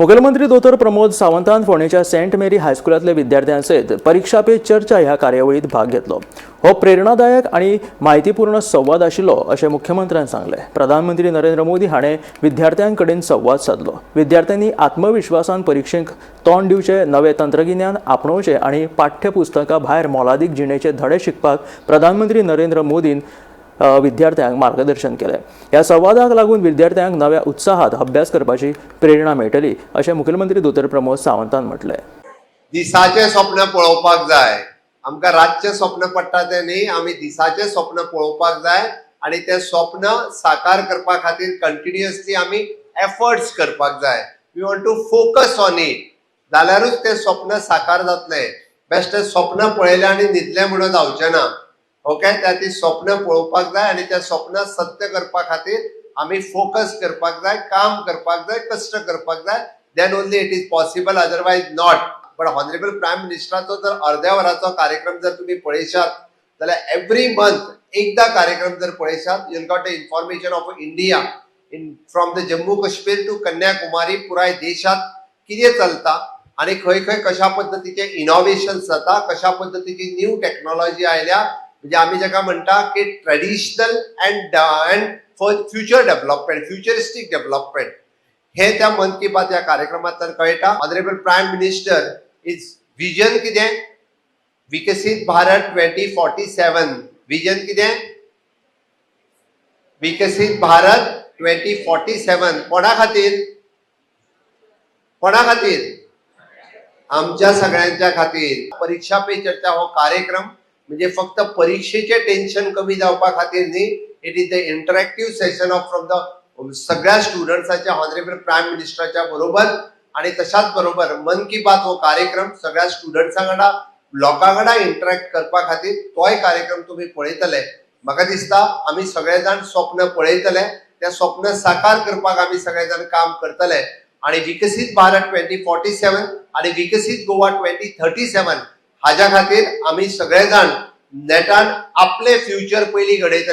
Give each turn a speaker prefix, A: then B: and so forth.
A: मुखेलमंत्री दोतोर Pramod सावंतान फोंडेच्या Saint Mary हायस्कुलांतल्या विद्यार्थ्यां सयत परिक्षा पे चर्चा ह्या कार्यावळीत भाग घेतलो. हो प्रेरणादायक आनी म्हायतीपूर्ण संवाद आशिल्लो अशें मुख्यमंत्र्यान सांगलें. प्रधानमंत्री नरेंद्र मोदी हाणें विद्यार्थ्यां कडेन संवाद सादलो. विद्यार्थ्यांनी आत्मविश्वासान परिक्षेक तोंड दिवचें, नवें तंत्रगिन्यान आपणोवचें आनी पाठ्यपुस्तकां भायर मोलादीक जिणेचे धडे शिकपाक प्रधानमंत्री नरेंद्र मोदीन विद्यार्थ्यांक मार्गदर्शन केलें. ह्या संवादाक लागून विद्यार्थ्यांक नव्या उत्साहात अभ्यास करपाची प्रेरणा मेळटली अशें मुखेलमंत्री दोतोर प्रमोद सावंतान म्हटलें.
B: दिसाचें स्वप्न पळोवपाक जाय. आमकां रातचें स्वप्न पडटा तें न्ही, आमी दिसाचें स्वप्न पळोवपाक जाय आनी तें स्वप्न साकार करपा खातीर कंटिन्युअसली आमी एफर्ट्स करपाक जाय. We want to focus on it, जाल्यारूच तें स्वप्न साकार जातलें. बेश्टें स्वप्न पळयलें आनी न्हिदलें म्हणून जावचें ना, ओके? त्या ती स्वप्न पळोवपाक जाय आनी त्या स्वप्न सत्य करपा खातीर आमी फोकस करपाक जाय, काम करपाक जाय, कश्ट करपाक जाय. Then only it is possible, otherwise not. पण ऑनरेबल प्रायम मिनिस्टराचो जर अर्ध्या वराचो कार्यक्रम जर तुम्ही पळयशात जाल्यार, एवरी मंथ एकदा कार्यक्रम जर पळयशात, you'll got the information of India in from the Jammu Kashmir to Kanyakumari. पुराय देशात कितें चलता आणि खंय खंय कशा पद्दतीचे इनोव्हेशन जाता, कशा पद्दतीची न्यू टेक्नॉलॉजी आयल्या, म्हणजे आमी जाका म्हणटा की traditional and future development, futuristic development, हे त्या मन की बात ह्या कार्यक्रमांतल्यान कळटा. Honourable Prime Minister is vision कितें? विकसीत भारत 2047. विजन कितें? विकसीत भारत 2047. कोणा खातीर? कोणा खातीर? आमच्या सगळ्यांच्या खातीर. परीक्षा पे चर्चा हो कार्यक्रम म्हणजे फक्त परीक्षेचे टेन्शन कमी जावपा खातीर न्ही. It is the interactive session of from the सगळ्या स्टुडंट्साच्या ऑनरेबल प्रायम मिनिस्टराच्या बरोबर. आणि तशाच बरोबर मन की बात हो कार्यक्रम सगळ्या स्टुडंट्सां वांगडा, लोकां वांगडा इंटरॅक्ट करपा खातीर तोय कार्यक्रम तुमी पळयतले. म्हाका दिसता आमी सगळे जाण स्वप्न पळयतले, त्या स्वप्न साकार करपाक आमी सगळे जाण काम करतले आणि विकसीत भारत 2047 आणि विकसीत गोवा 2037 हाज्या खातीर आमी सगळे जाण नेटान आपले फ्युचर पयलीं घडयतले.